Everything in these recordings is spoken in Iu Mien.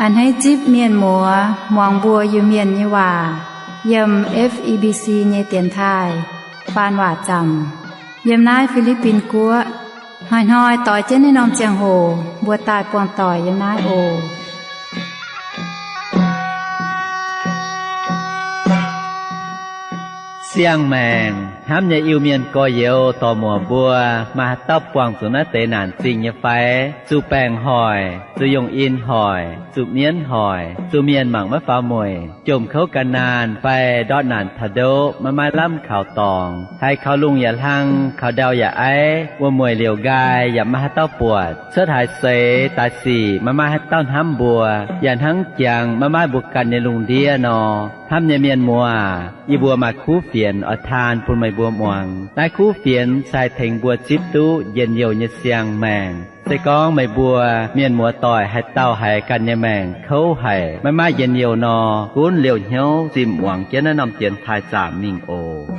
A'hneiv zipv mienh muoz muangx mbuo Iu-Mienh nyei waac yiem F E B C nyei dienx taaih faan waac zaamc yiem naaiv Fi^li^bin Guoqv. Hnoi-hnoi doix jienv naaiv norm ziangh hoc mbuo daaih buangh doic yiem naaiv oc. Siang-maengc hnamv nyei Iu-Mienh gorx-youz dorc-muoc mbuo, maaih haaix dauh buangh zuqc naaiv deix naanc zingh nyei fai? Zuqc baengc hoic, zuqc yungh in hoic, zuqc mienv hoic, zuqc mienh mangc maiv faaux mueic, jomc kouv gan naanh fai ndortv naanc taux ndoqv maiv maaih lamh kaux dorngx, haiz kaux lungh yaac hlang, kaux ndau yaac aiv, wuom-mueic liouc nqaai yaac maiv maaih haaix dauh buatc, cuotv haaix seix daaih sic maiv maaih haaix dauh hnamv mbuo, yaac hnangv jangx maiv maaih mbuo ganh nyei lungh ndiev nor. Hnamv nyei mienh muoz, yie mbuo maaih kuv fienx oix taan bun meih mbuo muangx. Naaiv kuv fienx se haih tengx mbuo zipv duqv njien-youh nyei siang-maengc. Se gorngv meih mbuo mienh muoz doic haaix dauh haiz ganh nyei maengc kouv haic, maiv maaih njien-youh nor, gunv liouh hnyouv zinh muangx jienv naaiv norm dienx taaih zaamc mingh oc.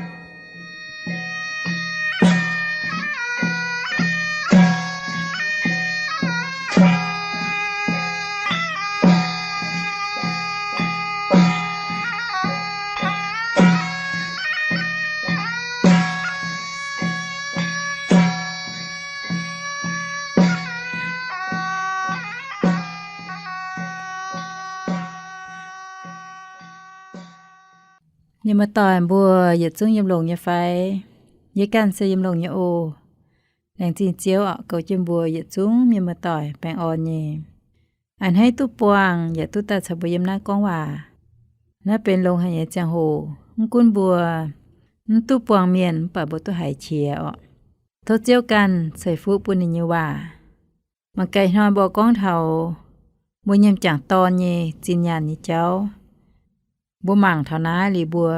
Mienh muoz-doic mbuo yietc zungv yiem longx nyei fai? Yie ganh se yiem longx nyei oc. Laengz zingh Ziouv oc, goux jienv mbuo yietc zungv mienh muoz-doic baengh orn nyei. A'hneiv duqv buangh yaac duqv daaih caux mbuo yiem naaiv gorngv waac. Naaiv benx longx haic nyei ziangh hoc, mv gunv mbuo mv duqv buangh mienh mv baac mbuo duqv haiz qiex oc. Tov Ziouv ganh ceix fuqv bun ninh nyei waac. Mangc gaax hnoi mbuo gorngv taux mbuo nyiemc jangc dorn nyei zinh nyaanh nyei jauv. Mbuo mangc taux naaiv liuz mbuo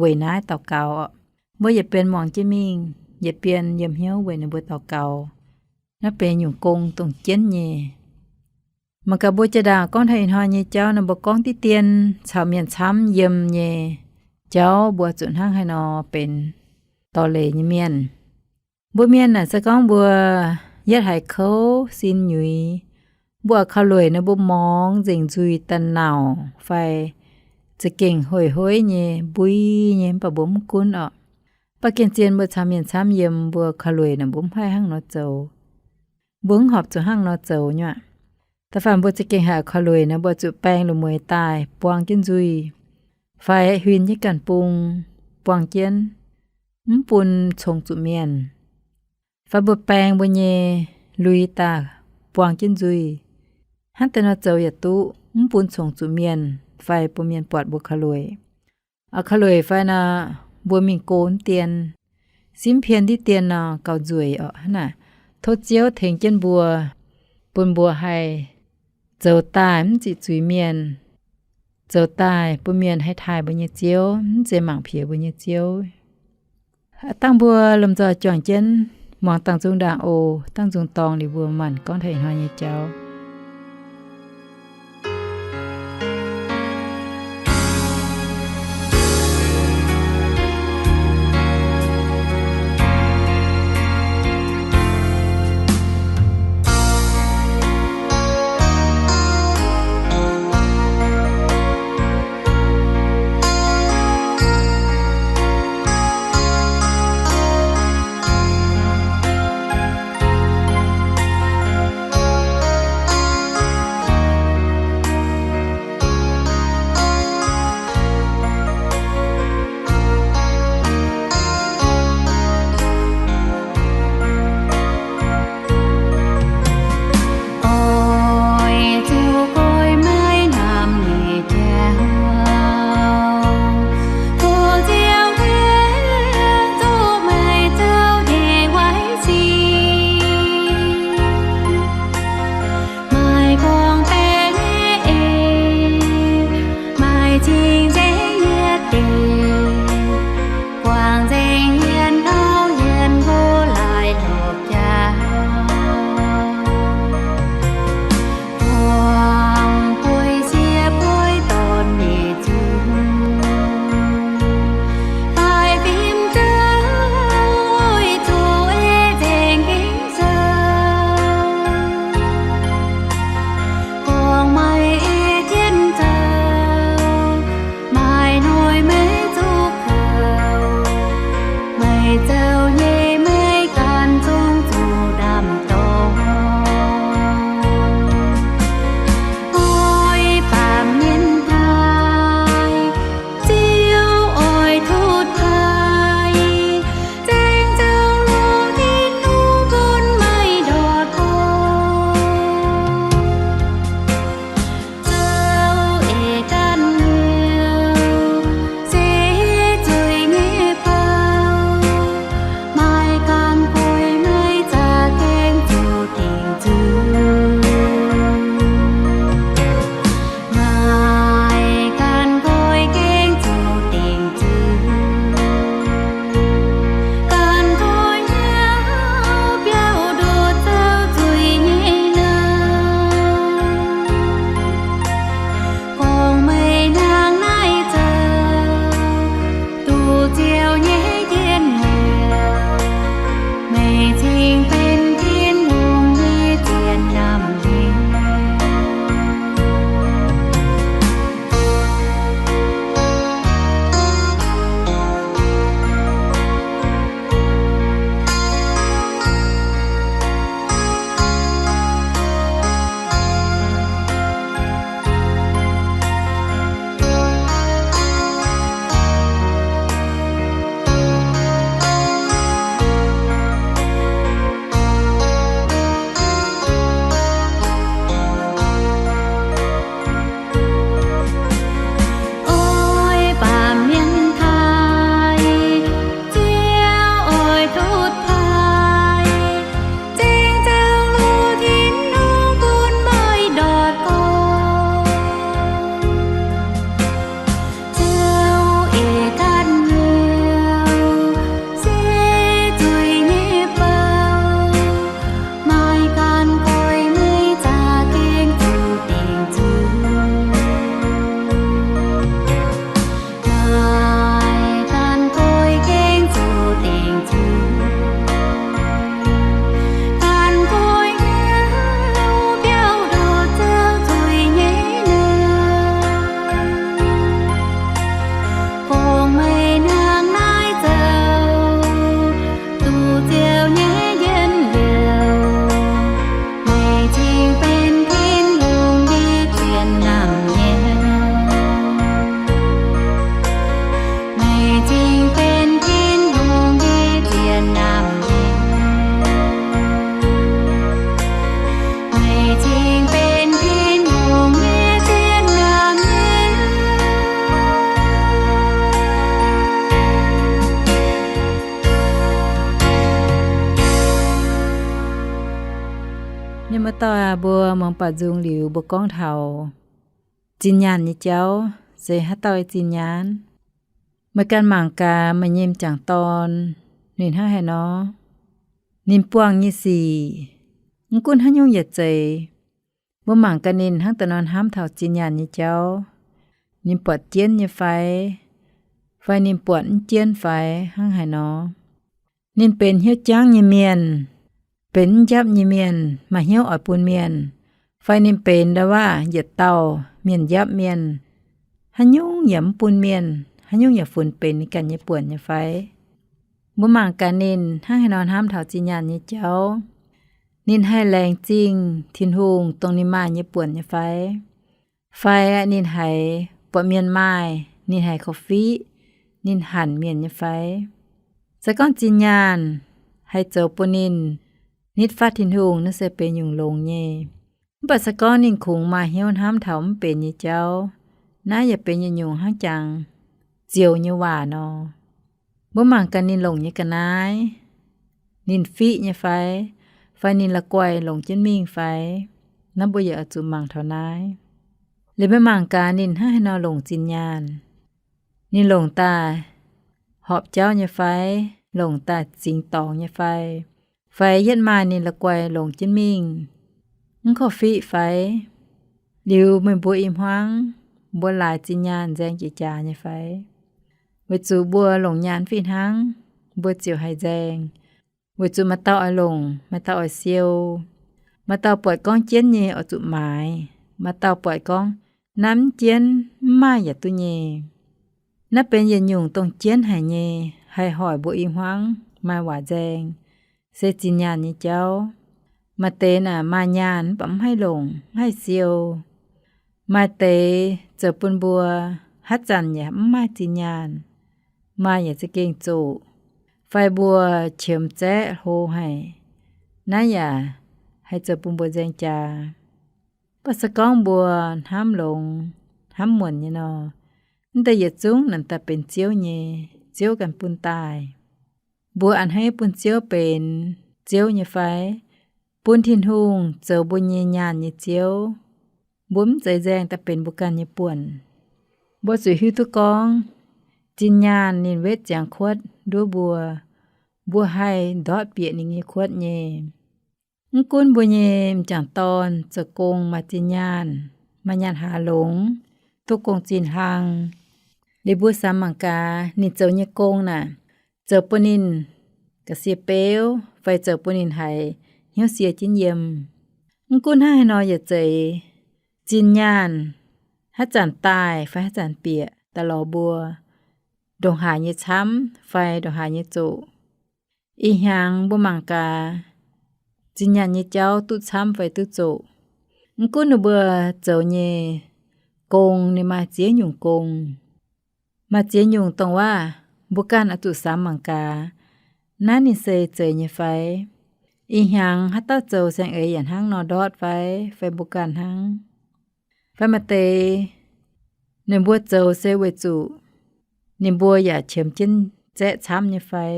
weic naaiv daux gaux oc. Mbuo yietc bienx muangx jienv mingh, yietc bienx yiem hnyouv weic ninh mbuo daux gaux. Naaiv benx nyungc gong dongh jienv nyei. Mangc gaax mbuo jaa-ndaangc gorngv taux ih hnoi nyei jauv nor, mbuo gorngv diqv dien caux mienh camv yiem nyei jauv mbuo zuqc hnangv haaix nor benx dorh leiz nyei mienh. Mbuo mienh naaic se gorngv mbuo yietv haiz kouv sin nyuiz, mbuo oix kaux lueic nor mbuo morngx nzengc nzuih daaih nauc fai za'gengh hoiv-hoiv nyei, mbui nyei, mv baac mbuo mv gunv orqc. Mv baac gengh zien mbuo caux mienh camv yiem, mbuo kaux lueic naaic mbuo mv haih hnangv nor zoux. Mbuo mv horpc zuqc hnangv nor zoux nyuoqc. Da'faanh mbuo za'gengh haiz kaux lueic nor, mbuo zuqc baeng loz-mueiz daaih buang jienv nzuih, fai huin jienv ganh bung buang jienv, mv bun congx zuqc mienh. Fai mbuo baeng mbuo nyei lui daaih buang jienv nzuih, hnangv deix nor zoux yaac duqv, mv bun congx zuqc mienh fai bun mienh buatc mbuo kaux lueic. Oix kaux lueic fai nor, mbuo mingh go mv dien, simv pien diqv dien nor gauh nzueic orqc. Hnangv naaic, tov Ziouv tengx jienv mbuo, bun mbuo haih zoux daaih mv ziqc zuiz mienh, zoux daaih bun mienh haih taaih mbuo nyei Ziouv, mv zeiz mangc piex mbuo nyei Ziouv. Dangh mbuo lomh nzoih juangc jienv muangx dangh nzung ndaangc oc. Dangh nzung dorngx liuz mbuo maanc gorngv taux ih hnoi nyei jauv. Oix zuqc goiv maiv hnamv nyei jauv, tov Ziouv tengx zuqc meih zoux nyei waaic sic. Maaih gorngv baeqc nyei eix, maaih cing-nzengc yietc deix, guangc nzengc hmien auv hmien nqox laaix lorz jauv, buangh bueix sieqv bueix dorn nyei zungv, faix fim zouv oix zuqc ei nzengc gengh sou, gorngv maiv ei Dauh aac, mbuo muangx baaux nzung liuz mbuo gorngv taux zinh nyaanh nyei jauv se haaix dauh zinh nyaanh? Meih ganh mangc gaax meih nyei m'jangc dorn, ninh hnangv haaix nor? Ninh buangh nyei sic, mv gunv haaix nyungc yietc zeiz, mbuo mangc gaax ninh hnangv da'nor hnamv taux zinh nyaanh nyei jauv. Ninh buatc jienv nyei fai? Fai ninh buatc mv jienv fai hnangv haaix nor? Ninh benx hnyouv jangv nyei mienh, benx mv njapv nyei mienh, maaih hnyouv oix bun mienh, fai ninh benx nda'waav yietc dauh mienh njapv mienh, haaix nyungc yaac mv bun mienh, haaix nyungc yaac funx benx ninh ganh nyei buonc nyei fai? Mbuo mangc gaax ninh hnangv haaix nor hnamv taux zinh nyaanh nyei jauv. Ninh haih laengz zingh Tin-Hungh dongh ninh maaih nyei buonc nyei fai? Fai ninh haiz buatc mienh maaih, ninh haiz korv-fiqv, ninh hanc mienh nyei fai? Se gorngv zinh nyaanh haih zoux bun ninh nitv fatv Tin-Hungh, naaiv se benx nyungc longx nyei. Mv baac se gorngv ninh kungx maaih hnyouv hnamv taux mv benx nyei jauv, naaiv yaac benx yietc nyungc hnangv jangx zioux nyei waac nor. Mbuo mangc gaax ninh longc nyei ga'naaiv, ninh fiqv nyei fai? Fai ninh la'guaih longc jienv mingh fai? Naaiv mbuo yaac oix zuqc mangc taux naaiv. Liuz mbuo mangc gaax ninh hnangv haaix nor longc zinh nyaanh. Ninh longc daaih horpc jauv nyei fai? Longc daaih zingx dorngx nyei fai? Fai yietv maaih ninh la'guaih longc jienv mingh, mv korv-fiqv fai? Liuz meih mbuo i hmuangv, mbuo laaix zinh nyaanh nzaeng jiex jaax nyei fai? Weic zuqc mbuo longc nyaanh fih hnangv, mbuo ziouc haih nzaeng. Weic zuqc maaih dauh oix longc, maaih dauh oix siou. Maaih dauh buatc gorngv jienv nyei oix zuqc maaiz. Maaih dauh buatc gorngv naaiv mv jienv, mv maaih yaac duqv nyei. Naaiv benx yietc nyungc dongh jienv haic nyei, haih hoic mbuo i hmuangv maaih waac nzaeng, se zinh nyaanh nyei jauv. Maaih deix naaic maaih nyaanh mv baac mv haih longc, mv haih siou. Maaih deix zoux bun mbuo haaix zanc yaac mv maaih zinh nyaanh, maaih yaac za'gengh zoqc, fai mbuo qiemx zaeqv hlo haic. Naaiv yaac haih zoux bun mbuo nzaeng jaax. Mv baac se gorngv mbuo hnamv longx, hnamv muonc nyei nor, mv deix yietc zungv naaic daaih benx Ziouv nyei, Ziouv ganh bun daaih. Mbuo a'hneiv bun Ziouv benx Ziouv nyei fai? Bun Tin-Hungh zoux mbuo nyei nyaanh nyei Ziouv. Mbuo mv zeiz nzaeng daaih benx mbuo ganh nyei buonc. Mbuo zuqc hiuv duqv gorngv zinh nyaanh ninh wetv ziangx kuotv nduov mbuo, mbuo haih ndortv bieqc ninh nyei kuotv nyei. Mv gunv mbuo nyei m'jangc dorn zoux gong maaih zinh nyaanh, maaih nyaanh haaz longx, duqv gong-zinh hlang, liuz mbuo samx mangc gaax ninh zoux nyei gong naaic, zoux bun ninh ga'sie beuv fai zoux bun ninh haiz hnyouv sie jienv yiem. Mv gunv hnangv haaix nor yietc zeiz, zinh nyaanh haaix zanc daaih fai haaix zanc bieqc daaih lorz mbuo, ndongc haaix nyei camv fai ndongc haaix nyei zoqc. Ih hnyangx mbuo mangc gaax, zinh nyaanh nyei jauv duqv camv fai duqv zoqc. Mv gunv ninh mbuo zoux nyei gong, ninh maaih ziex nyungc gong, maaih ziex nyungc dongh waac mbuo ganh oix zuqc samx mangc gaax, naaiv ninh se zeiz nyei fai? Ih hnyangx haaix dauh zoux saeng-eix yaac hnangv nor ndortv fai, fai mbuo ganh hnangv? Fai maaih deix ninh mbuo zoux se weic zuqc ninh mbuo yaac qiemx jienv zaeqv camv nyei fai?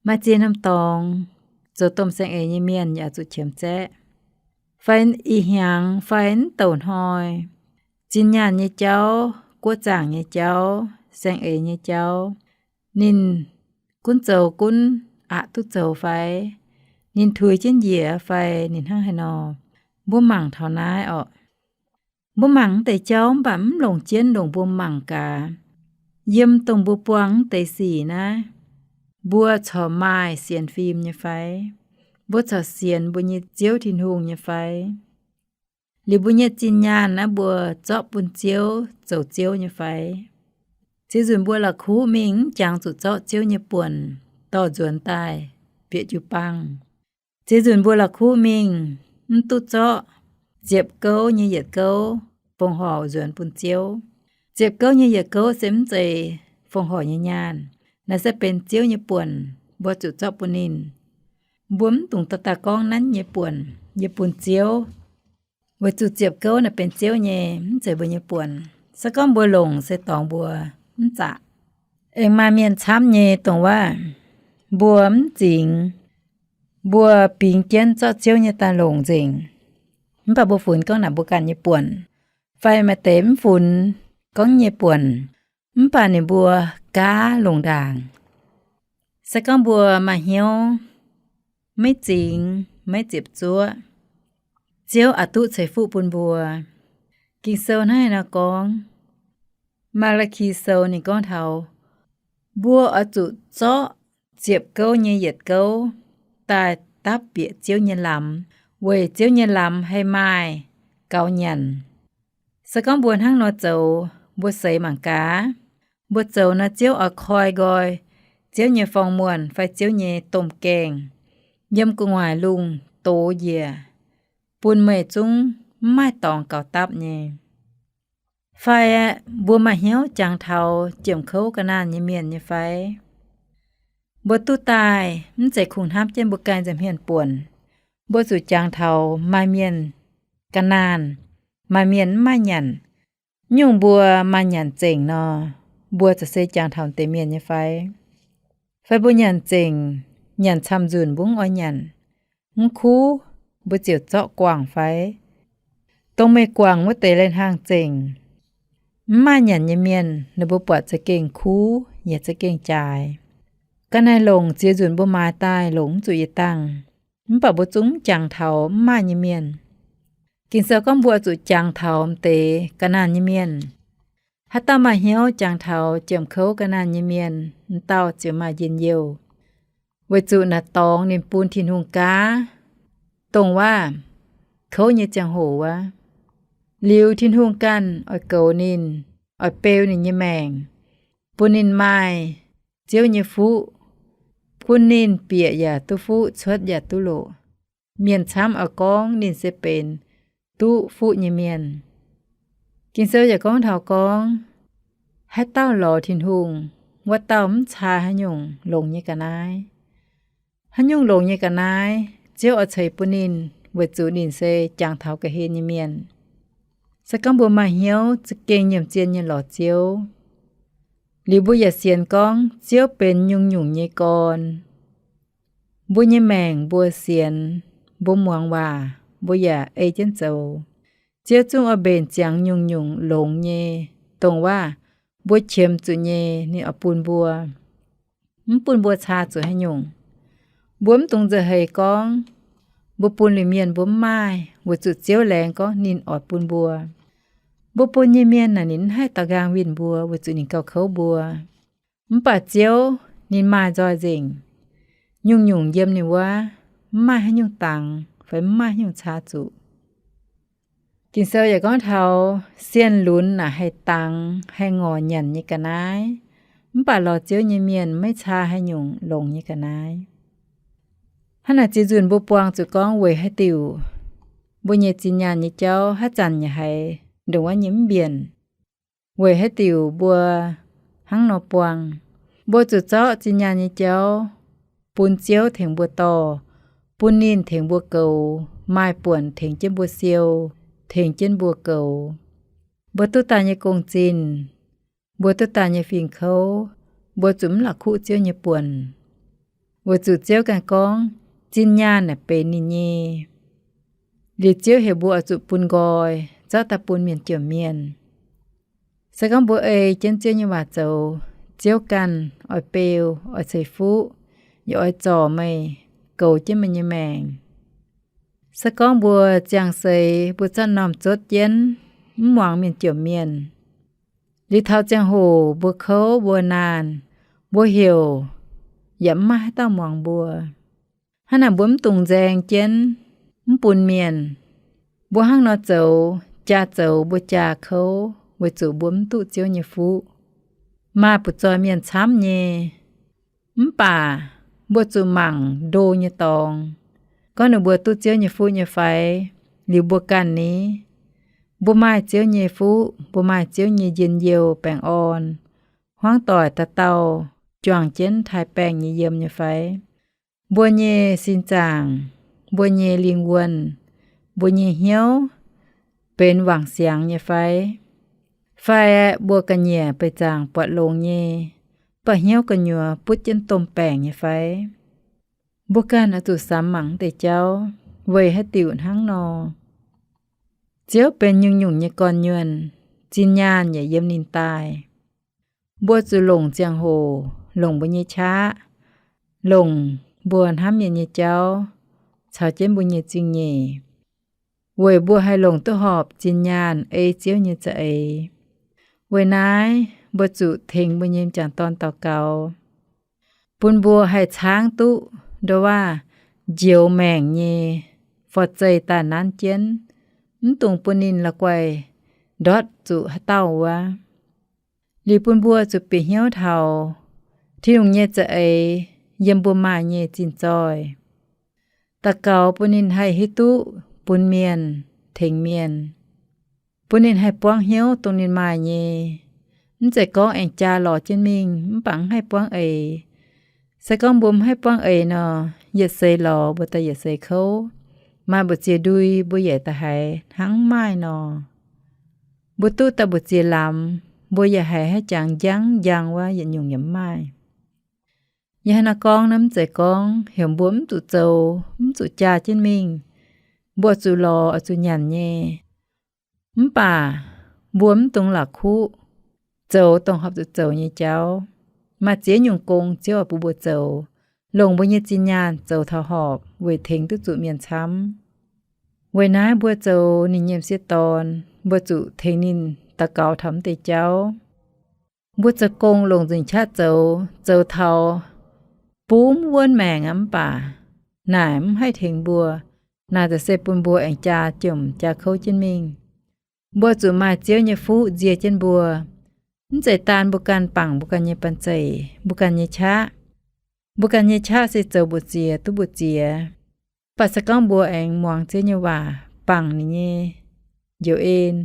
Maaih ziex norm dorngx zoux domh saeng-eix nyei mienh yaac zuqc qiemx zaeqv. Fai ih hnyangx fai mv douc hnoi, zinh nyaanh nyei jauv, guoqv zaangc nyei jauv, saeng-eix nyei jauv, ninh gunv zoux gunv aqc duqv zoux fai? Ninh tuix jienv njiec fai ninh hnangv haaix nor? Mbuo mangc taux naaiv orqc. Mbuo mangc mv deix jauv mv baac mv longc jienv longc mbuo mangc gaax, yiem dongh mbuo buangh mv deix sic naaiv, mbuo corc maaih sienx fim nyei fai? Mbuo corc sienx mbuo nyei Ziouv Tin-Hungh nyei fai? Liuz mbuo nyei zinh nyaanh naaiv mbuo zorqv bun Ziouv zoux Ziouv nyei fai? Ziex nzunc mbuo la'kuqv mingh mv jangx zuqc zorqv Ziouv nyei buonc dorh nzuonx daaih bieqc jiu-baang. Ziex nzunc mbuo la'kuqv mingh mv duqv zorqv ziepc gouv nyei yietc gouv fongc horc nzuonx bun Ziouv. Ziepc gouv nyei yietc gouv se mv zeiz fongc horc nyei nyaanh. Naaiv se benx Ziouv nyei buonc, mbuo zuqc zorqv bun ninh. Mbuo mv dungx dorh daaih gorngv naaiv nyei buonc yie bun Ziouv, weic zuqc ziepc gouv naaiv benx Ziouv nyei, mv zeiz mbuo nyei buonc. Se gorngv mbuo longc se dorngx mbuo mv zaqc. Aengx maaih mienh camv nyei dongh waac mbuo mv zingx, mbuo bingx jienv zorqv Ziouv nyei daaih longc nzengc. Mv baac mbuo funx gorngv naaic mbuo ganh nyei buonc, fai maaih deix mv funx gorngv nyei buonc, mv baac ninh mbuo gaav longc ndaangc. Se gorngv mbuo maaih hnyouv maiv zingx, maiv ziepc zuoqv, Ziouv oix duqv ceix fuqv bun mbuo. Ging-Sou naaiv nor gorngv, Maa^laa^ki Sou ninh gorngv taux, mbuo oix zuqc zorqv ziepc gouv nyei yietc gouv daaih dapv bieqc Ziouv nyei lamz, weic Ziouv nyei lamz haih maaih gaux nyanc. Se gorngv mbuo hnangv nor zoux, mbuo seix mangc gaax, mbuo zoux nor Ziouv oix koi nqoi Ziouv nyei forng-muonh fai Ziouv nyei domh gaengh yiem gu'nguaaic lungh dox njiec, bun meih zungv mv maaih dorngx gaux dapv nyei. Fai mbuo maaih hnyouv jangx taux jiemc kouv ga'naanh nyei mienh nyei fai? Mbuo duqv daaih mv zeiz kungx hnamv jienv mbuo ganh nza'hmien buonc. Mbuo zuqc jangx taux maaih mienh ga'naanh, maaih mienh mv maaih nyanc. Nyungc mbuo maaih nyanc zengc nor, mbuo za'gengh jangx taux deix mienh nyei fai? Fai mbuo nyanc zengc, nyanc camv-nzunc mbuo mv oix nyanc, mv kuv, mbuo ziouc zorqv guangc fai? Dongh meih guangc wuov deix lai-hnaangx zengc, mv maaih nyanc nyei mienh ninh mbuo buatc za'gengh kuv yaac za'gengh jaaix. Ga'naaiv longc ziex nzunc mbuo maaiz daaih longc mv zuqc yietc dangh, mv baac mbuo zungv mv jangx taux mv maaih nyei mienh. Ging-Sou gorngv mbuo zuqc jangx taux m'deix ga'naanh nyei mienh. Haaix dauh maaih hnyouv jangx taux jiemc kouv ga'naanh nyei mienh, m'dauh ziouc maaih njien-youh, weic zuqc naaiv dorngx ninh bun Tin-Hungh gaav, dongh waac kouv nyei ziangh hoc wuov. Liuz Tin-Hungh ganh oix goux ninh, oix beu ninh nyei maengc, bun ninh maaih Ziouv nyei fuqv, bun ninh bieqc yaac duqv fuqv, cuotv yaac duqv loqc. Mienh camv oix gorngv ninh se benx duqv fuqv nyei mienh. Ging-Sou yaac gorngv taux gorngv, haaix dauh lorz Tin-Hungh, wuov dauh mv caa haaix nyungc longx nyei ga'naaiv. Haaix nyungc longx nyei ga'naaiv Ziouv oix ceix bun ninh, weic zuqc ninh se jangx taux ga'hlen nyei mienh. Se gorngv mbuo maaih hnyouv za'gengh nyiemc zien nyei lorz Ziouv, liuz mbuo yaac sienx gorngv Ziouv benx nyungc-nyungc nyei gorn, mbuo nyei maengc mbuo sienx, mbuo muangx waac, mbuo yaac ei jienv zoux, Ziouv zungv oix mbenc ziangx nyungc-nyungc longx nyei, dongh waac mbuo qiemx zuqc nyei ninh oix bun mbuo, mv bun mbuo caa zuqc haaix nyungc. Mbuo mv dungx nza'heix gorngv mbuo bun liuz mienh mbuo mv maaih, weic zuqc Ziouv laengz gorngv ninh oix bun mbuo. Mbuo bun nyei mienh naaic ninh mv haih daux nqaang winh mbuo, weic zuqc ninh gauh kouv mbuo. Mv baac Ziouv ninh maaih nzoih nzengc, nyungc-nyungc yiem ninh wuov, mv maaih haaix nyungc dangx fai mv maaih haaix nyungc caa zuqc. Ging-Sou yaac gorngv taux sienh lunx naaic haih dangx, haih ngorc nyanc nyei ga'naaiv, mv baac lorz Ziouv nyei mienh maiv caa haaix nyungc longx nyei ga'naaiv. Hnangv naaic ziex nzunc mbuo buangh zuqc gorngv weic haaix diuc mbuo nyei zinh nyaanh nyei jauv haaix zanc yaac haiz ndongc wuov nyei mv mbienc. Weic haaix diuc mbuo hnangv nor buangh? Mbuo zuqc zorqv zinh nyaanh nyei jauv bun Ziouv tengx mbuo dorh, bun ninh tengx mbuo goux, maaih buonc tengx jienv mbuo siou, tengx jienv mbuo goux. Mbuo duqv daaih nyei gong-zinh, mbuo duqv daaih nyei fingx kouv, mbuo zuqc mv la'kuqv Ziouv nyei buonc, weic zuqc Ziouv ganh gorngv, zinh nyaanh naaic benx ninh nyei. Liuz Ziouv heuc mbuo oix zuqc bun nqoi, zorqv daaih bun mienh jomc mienh. Se gorngv mbuo ei jienv Ziouv nyei waac zoux, Ziouv ganh oix beu, oix ceix fuqv, yaac oix zorc meih, goux jienv meih nyei maengc. Se gorngv mbuo ziangh seix mbuo zorqv m'normh zotv jienv, mv muangx mienh jomc mienh, liuz taux ziangh hoc mbuo kouv mbuo naanh, mbuo heuc yaac mv maaih haaix dauh muangx mbuo. Hnangv naaic mbuo mv dungx nzaeng jienv, mv bun mienh. Mbuo hnangv nor zoux, jaa zoux mbuo jaa kouv, weic zuqc mbuo mv duqv Ziouv nyei fuqv. Maaih butv-zoih mienh camv nyei, mv baac mbuo zuqc mangc ndo nyei dorngx, gorngv ninh mbuo duqv Ziouv nyei fuqv nyei fai. Liuz mbuo ganh ni, mbuo maaih Ziouv nyei fuqv, mbuo maaih Ziouv nyei njien-youh baengh orn, hmuangv doic dauh dauh juangc jienv taaih baengh nyei yiem nyei fai? Mbuo nyei sin zaangc, mbuo nyei lingh wuonh, mbuo nyei hnyouv benx wangc siangx nyei fai? Fai mbuo ga'nyiec beih zaangc buatc longx nyei, mv baac hnyouv gu'nyuoz butv jienv domh baengc nyei fai? Mbuo ganh oix zuqc samx mangc deix jauv, weic haaix diuc hnangv nor. Ziouv benx nyungc-nyungc nyei gorn-nyuonh, zinh nyaanh yaac yiem ninh daaih. Mbuo zuqc longc ziangh hoc, longc mbuo nyei qaqv, longc mbuo hnamv mienh nyei jauv, caux jienv mbuo nyei zingh nyeic, weic mbuo haih longc duqv horpc zinh nyaanh ei Ziouv nyei za'eix. Weic naaiv mbuo zuqc tengx mbuo nyei m'jangc dorn daux gaux, bun mbuo haih caangv duqv ndo waav njoux maengc nyei forv-zeih daaih nanv jienv, mv dungx bun ninh la'guaih ndortv zuqc haaix dauh wuov. Liuz bun mbuo zuqc bieqc hnyouv taux Tin-Hungh nyei za'eix yiem mbuo maaih nyei zinh zoih. Daux gaux bun ninh haih hiuv duqv bun mienh, tengx mienh, bun ninh haih buangv hnyouv dongh ninh maaih nyei. Mv zeiz gorngv aengx jaa lorz jienv mingh mv baac mv haih buangv eix. Se gorngv mbuo mv haih buangv eix nor, yietc seix lorz mbuo daaih yietc seix kouv, maaih mbu'ziex ndui mbuo yaac da'haiz hnangv mv maaih nor. Mbuo duqv daaih mbu'ziex lamz, mbuo yaac haiz haaix jangx njang njang wuov yietc nyungc yaac mv maaih. Yie hnangv naaiv gorngv naaiv mv zeiz gorngv heuc mbuo mv zuqc zoux, mv zuqc jaa jienv mingh. Mbuo zuqc lorz oix zuqc nyanc nyei. Mv baac mbuo mv dungx la'kuqv zoux dongh horpc zuqc zoux nyei jauv. Maaih ziex nyungc gong Ziouv oix bun mbuo zoux, longc mbuo nyei zinh nyaanh zoux taux horpc weic tengx duqv zuqc mienh camv. Weic naaiv mbuo zoux ninh nyei m'sieqv dorn, mbuo zuqc tengx ninh daux gaux taux mv deix jauv. Mbuo zoux gong longc nzunc qaqv zoux, zoux taux bumv wuonv maengc aqv, mv baac naaic mv haih tengx mbuo. Naaic za'gengh se bun mbuo aengx jaa jomc jaa kouv jienv mingh. Mbuo zuqc maaih Ziouv nyei fuqv nzie jienv mbuo. Mv zeiz daan mbuo ganh bangc mbuo ganh nyei banh zeic, mbuo ganh nyei qaqv. Mbuo ganh nyei qaqv se zoux mbu'ziex duqv mbu'ziex. Mv baac se gorngv mbuo aengx muangx Ziouv nyei waac, bangc ninh nyei njoux en,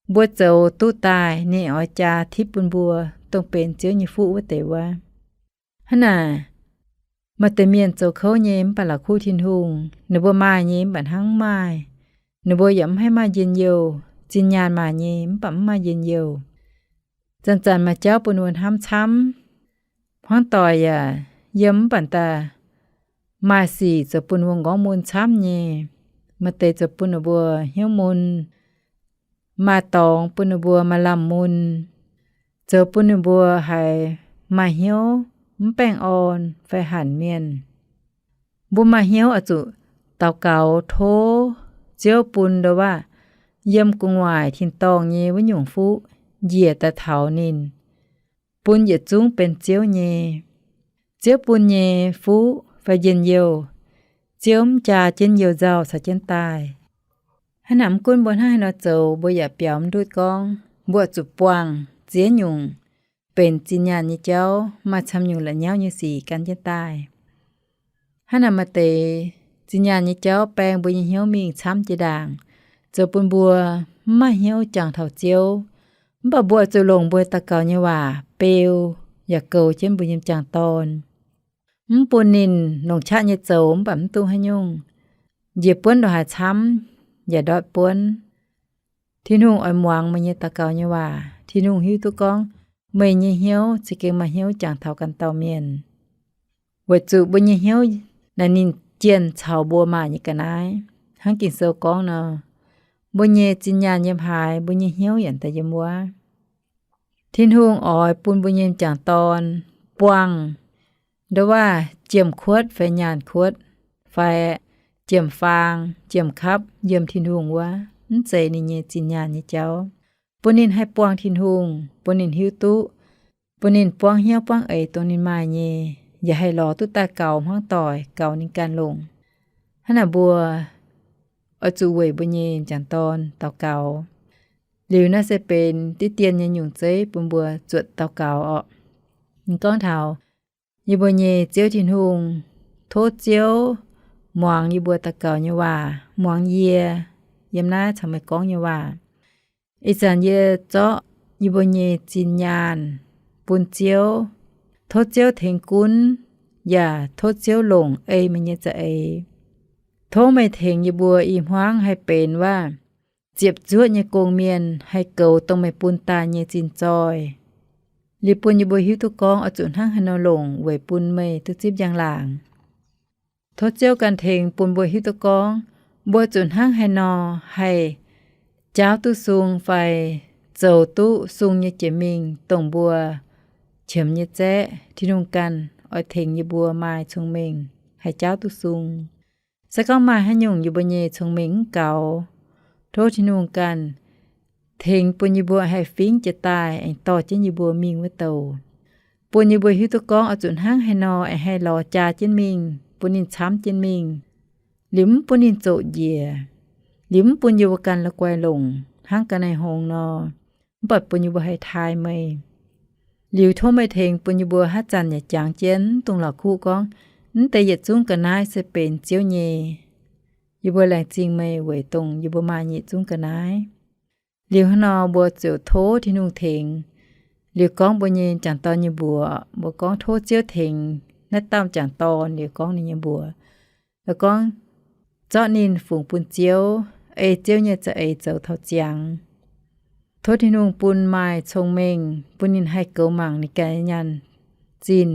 mbuo zoux duqv daaih ninh oix jaa tipv bun mbuo, dongh benx Ziouv nyei fuqv wuov deix wuov. Hnangv naaic, maaih deix mienh zoux kouv nyei mv baac la'kuqv Tin-Hungh. Ninh mbuo maaih nyei mv baac hnangv mv maaih. Ninh mbuo yaac mv haih maaih njien-youh. Zinh nyaanh maaih nyei mv baac mv maaih njien-youh. Zanc-zanc maaih jauv bun ninh mbuo hnamv camv. Hmuangv doic yaac yiem mv baac daaih maaih sic zoux bun ninh mbuo nqorngv mun camv nyei. Maaih deix zoux bun ninh mbuo hnyouv mun, maaih dorngx bun ninh mbuo maaih lamh mun, zoux bun ninh mbuo haiz maaih hnyouv mv baengh orn fai hanc mienh. Mbuo maaih hnyouv oix zuqc daux gaux tov Ziouv bun ndo waac yiem gu'nguaaic tin-dorngh nyei wuov nyungc fuqv njiec daaih taux ninh, bun yietc zungv benx Ziouv nyei. Ziouv bun nyei fuqv fai njien-youh, Ziouv mv jaa jienv youh nzauh caux jienv daaih. Hnangv naaic mv gunv mbuo hnangv haaix nor zoux, mbuo yaac biaux mv ndutv gorngv mbuo zuqc buangh ziex nyungc benx zinh nyaanh nyei jauv, maaih camv nyungc la'nyauv nyei sic gan jienv daaih. Hnangv naaic maaih deix zinh nyaanh nyei jauv baeng mbuo nyei hnyouv mingh camv jiex ndaangc, zoux bun mbuo mv maaih hnyouv jangx taux Ziouv. Mv baac mbuo zuqc longc mbuo daux gaux nyei waac beu yaac goux jienv mbuo nyei m'jangc dorn, mv bun ninh longc qaqv nyei zoux mv baac mv duqv haaix nyungc. Njiec buonv ndongc haaix camv yaac ndortv buonv. Tin-Hungh oix muangx meih nyei daux gaux nyei waac. Tin-Hungh hiuv duqv gorngv meih nyei hnyouv za'gengh maaih hnyouv jangx taux ganh dauh mienh. Weic zuqc mbuo nyei hnyouv naaic ninh jienh caux mbuo maaih nyei ga'naaiv. Hnangv Ging-Sou gorngv nor, mbuo nyei zinh nyaanh yiem haaix, mbuo nyei hnyouv yaac daaih yiem wuov. Tin-Hungh oix bun mbuo nyei m'jangc dorn buangh ndo waac jiem-kuotv fai nyaanh kuotv, fai jiem-faang, jiem-kapv yiem Tin-Hungh wuov, mv zeiz ninh nyei zinh nyaanh nyei jauv. Bun ninh haih buangh Tin-Hungh, bun ninh hiuv duqv, bun ninh buangv hnyouv buangv eix dongh ninh maaih nyei, yaac haih lorz duqv daaih gaux hmuangv doic, gaux ninh ganh longc. Hnangv naaic mbuo oix zuqc weic mbuo nyei m'jangc dorn daux gaux. Liuz naaiv se benx diqv dien nyei nyungc zeiv bun mbuo zuotc daux gaux orqc. Ninh gorngv taux, yie mbuo nyei Ziouv Tin-Hungh, tov Ziouv muangx yie mbuo daux gaux nyei waac, muangx yie yiem naaiv caux meih gorngv nyei waac. Ih zanc yie zorqv yie mbuo nyei zinh nyaanh bun Ziouv. Tov Ziouv tengx gunv, yaac tov Ziouv longc ei meih nyei za'eix. Tov meih tengx yie mbuo ih hmuangv haih benx waac ziepc zuoqv nyei gong-mienh, haih goux dongh meih bun daaih nyei zinh zoih. Liuz bun yie mbuo hiuv duqv gorngv oix zuqc hnangv haaix nor longc weic bun meih duqv zipv njang-laangc. Tov Ziouv ganh tengx bun mbuo hiuv duqv gorngv mbuo zuqc hnangv haaix nor haih jaauv duqv sung fai zoux duqv sung nyei jiex mingh dongh mbuo qiemx nyei zaeqv, Tin-Hungh ganh oix tengx yie mbuo maaih cong-mengh haih jaauv duqv sung. Se gorngv maaih haaix nyungc yie mbuo nyei cong-mengh mv gaux, tov Tin-Hungh ganh tengx bun yie mbuo haih fingx jiez daaih aengx dorh jienv yie mbuo mingh wuov douc, bun yie mbuo hiuv duqv gorngv oix zuqc hnangv haaix nor aengx haih lorz jaa jienv mingh, bun ninh camv jienv mingh, liuz mv bun ninh zoqc njiec, liuz mv bun yie mbuo ganh la'guaih longc hnangv ga'naaiv-hngongx nor, mv baac bun yie mbuo haih taaih meih. Liuz tov meih tengx bun yie mbuo haaix zanc yaac jangx jienv mv dungx la'kuqv gorngv, mv deix yietc zungv ga'naaiv se benx Ziouv nyei. Yie mbuo laengz zingh meih weic dongh yie mbuo maaih yietc zungv ga'naaiv. Liuz hnangv nor mbuo ziouc tov Tin-Hungh tengx. Liuz gorngv mbuo nyei jangc dorn nyei mbuox, mbuo gorngv tov Ziouv tengx naaiv dauh jangc dorn. Liuz gorngv ninh nyei mbuox, gorngv zorqv ninh fungx bun Ziouv, ei Ziouv nyei za'eix zoux taux ziangx. Tov Tin-Hungh bun maaih cong-mengh, bun ninh haih goux mangc ninh ganh nyei nyaanh zinh,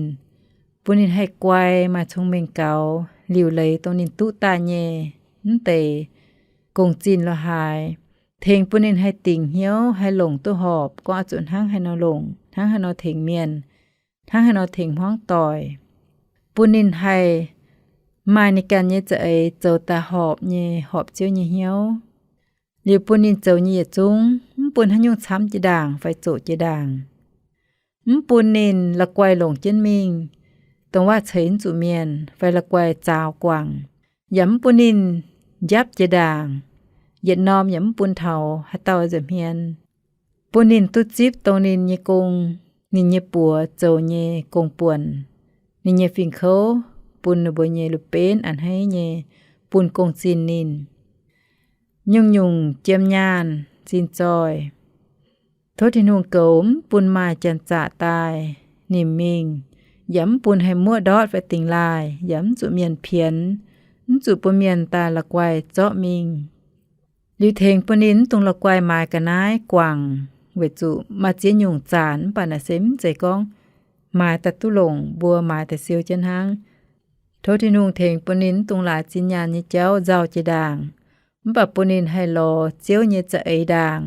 bun ninh haih guai maaih cong-mengh gaux liuc leiz dongh ninh duqv daaih nyei mv deix gong-zinh lorqc haaix. Tengx bun ninh haih dingc hnyouv, haih longc duqv horpc gorngv oix zuqc hnangv haaix nor longc, hnangv haaix nor tengx mienh, hnangv haaix nor tengx hmuangv doic. Bun ninh haih maaih ninh ganh nyei za'eix zoux daaih horpc nyei, horpc Ziouv nyei hnyouv. Liuz bun ninh zoux nyei yietc zungv, mv bun haaix nyungc camv jiex ndaangc fai zoqc jiex ndaangc. Mv bun ninh la'guaih longc jienv mingh, dongh waac ceix mv zuqc mienh, fai la'guaih zaaux guangc, yaac mv bun ninh njapv jiex ndaangc, yietc norm yaac mv bun taux haaix dauh nza'hmien. Bun ninh duqv zipv dongh ninh nyei gong, ninh nyei buoz zoux nyei gong-buonc, ninh nyei fingx kouv, bun ninh mbuo nyei lu benv a'hneiv nyei bun gong-zinh ninh. Nyungc-nyungc jiem nyaanh zinh zoih, tov Tin-Hungh goux mv bun maaih janx-zaqc daaih nimc mingh, yaac mv bun haih muoqv ndortv fai dingx laaih, yaac mv zuqc mienh pienx, mv zuqc bun mienh daaih la'guaih zorqv mingh. Liuz tengx bun ninh mv dungx la'guaih maaiz ga'naaiv guangc, weic zuqc maaih ziex nyungc zanc mv baac naaic se mv zeiz gorngv maaiz daaih duqv longc, mbuo maaiz daaih siou jienv hnangv. Tov Tin-Hungh tengx bun ninh mv dungx laaix zinh nyaanh nyei jauv nzauh jiex ndaangc, mv baac bun ninh haih lorz Ziouv nyei za'eix ndaangc,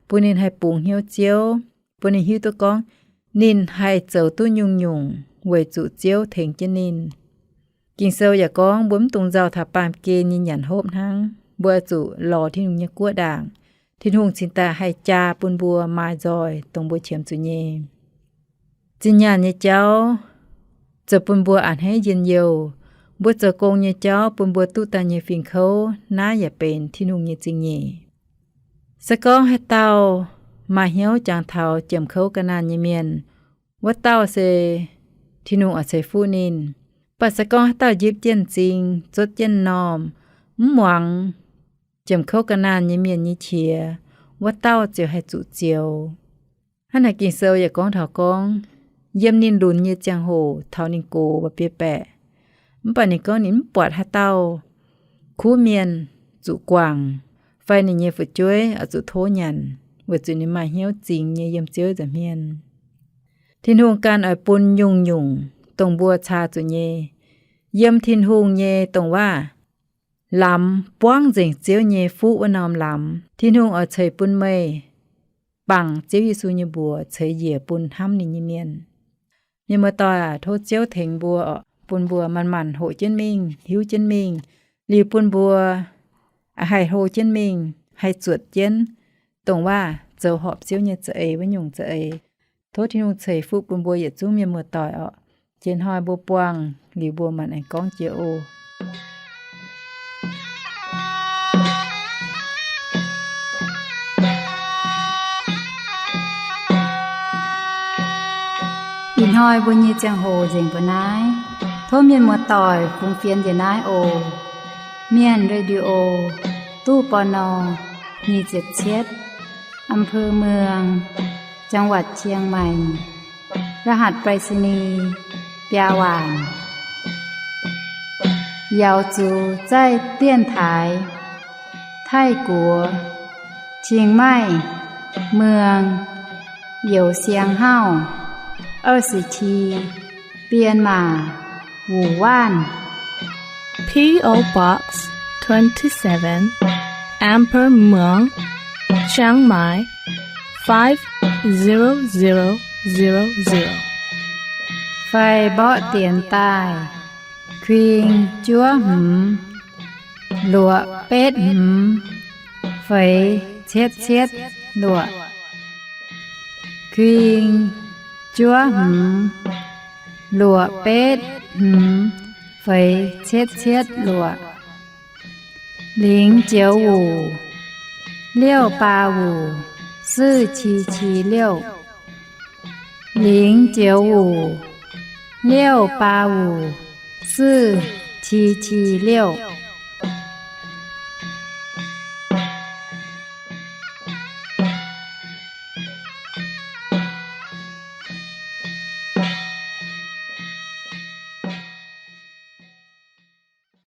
bun ninh haih bungx hnyouv Ziouv, bun ninh hiuv duqv gorngv ninh haih zoux duqv nyungc-nyungc weic zuqc Ziouv tengx jienv ninh. Ging-Sou yaac gorngv mbuo mv dungx nzauh taux baamh gen nyei nyanc hopv hnangv. Mbuo zuqc lorz Tin-Hungh nyei guoqv ndaangc, Tin-Hungh cingx daaih haih jaa bun mbuo maaih nzoih dongh mbuo qiemx zuqc nyei. Zinh nyaanh nyei jauv zoux bun mbuo a'hneiv njien-youh. Mbuo zoux gong nyei jauv bun mbuo duqv daaih nyei fingx kouv, naaiv yaac benx Tin-Hungh nyei zingh nyeic. Se gorngv haaix dauh maaih hnyouv jangx taux jiem kouv ga'naanh nyei mienh, wuov dauh se Tin-Hungh oix ceix fuqv ninh. Mv baac se gorngv haaix dauh njipv jienv m'zing, zuotv jienv m'normh, mv muangx jiem kouv ga'naanh nyei mienh nyei qiex, wuov dauh ziouc haih zuqc zioux. Hnangv naaic Ging-Sou yaac gorngv taux gorngv, yiem ninh lunx nyei ziangh hoc taux ninh gox mba'biei baeqc, mv baac ninh gorngv ninh mv buatc haaix dauh kuv mienh zuqc guangc, fai ninh nyei fu'jueiv oix zuqc tov nyanc, weic zuqc ninh maaih hnyouv zingx nyei yiem Ziouv nza'hmien. Tin-Hungh ganh oix bun nyungc-nyungc dongh mbuo caa zuqc nyei. Yiem Tin-Hungh nyei dongh waac lamz buangv nzengc Ziouv nyei fuqv wuov norm lamz. Tin-Hungh oix ceix bun meih bangc Ziouv Yesu nyei mbuox ceix njiec bun hnamv ninh nyei mienh. Mienh muoz-doic aac, tov Ziouv tengx mbuo, bun mbuo manc-manc hoqc jienv mingh, hiuv jienv mingh, liuz bun mbuo haih hlo jienv mingh, haih zuotc jienv dongh waac zoux horpc Ziouv nyei za'eix wuov nyungc za'eix. Tov Tin-Hungh ceix fuqv bun mbuo yietc zungv mienh muoz-doic orqc. Jiex hnoi mbuo buangh liuz mbuo manc aengx gorngv jiex oc. Ih hnoi mbuo nyei ziangh hoc nzengc mbuo naaiv. Tov mienh muoz-doic fungx fienx njiec naaiv oc. Mienh Radio, ตู้ ปณ. nyic ziepc cietv, อำเภอเมือง จังหวัดเชียงใหม่ รหัสไปรษณีย์ biaa waanc. 瑶族在电台 Taiv-Guoqv, Chiang Mai, เมือง Youh Siang Hauv, 二十七, Bienh Maac, Wuh Waanh. P O Box twenty-seven, Amber Muang, Chiang Mai, five zero zero zero zero. Fai mborqv dienx daaih, kuing juov hmz, luoqc betv hmz, feix cietv cietv luoqc. Kuing juov hmz, luoqc betv hmz, feix cietv cietv luoqc. 零九五 六八五四七七六. 零九五 六八五四七七六.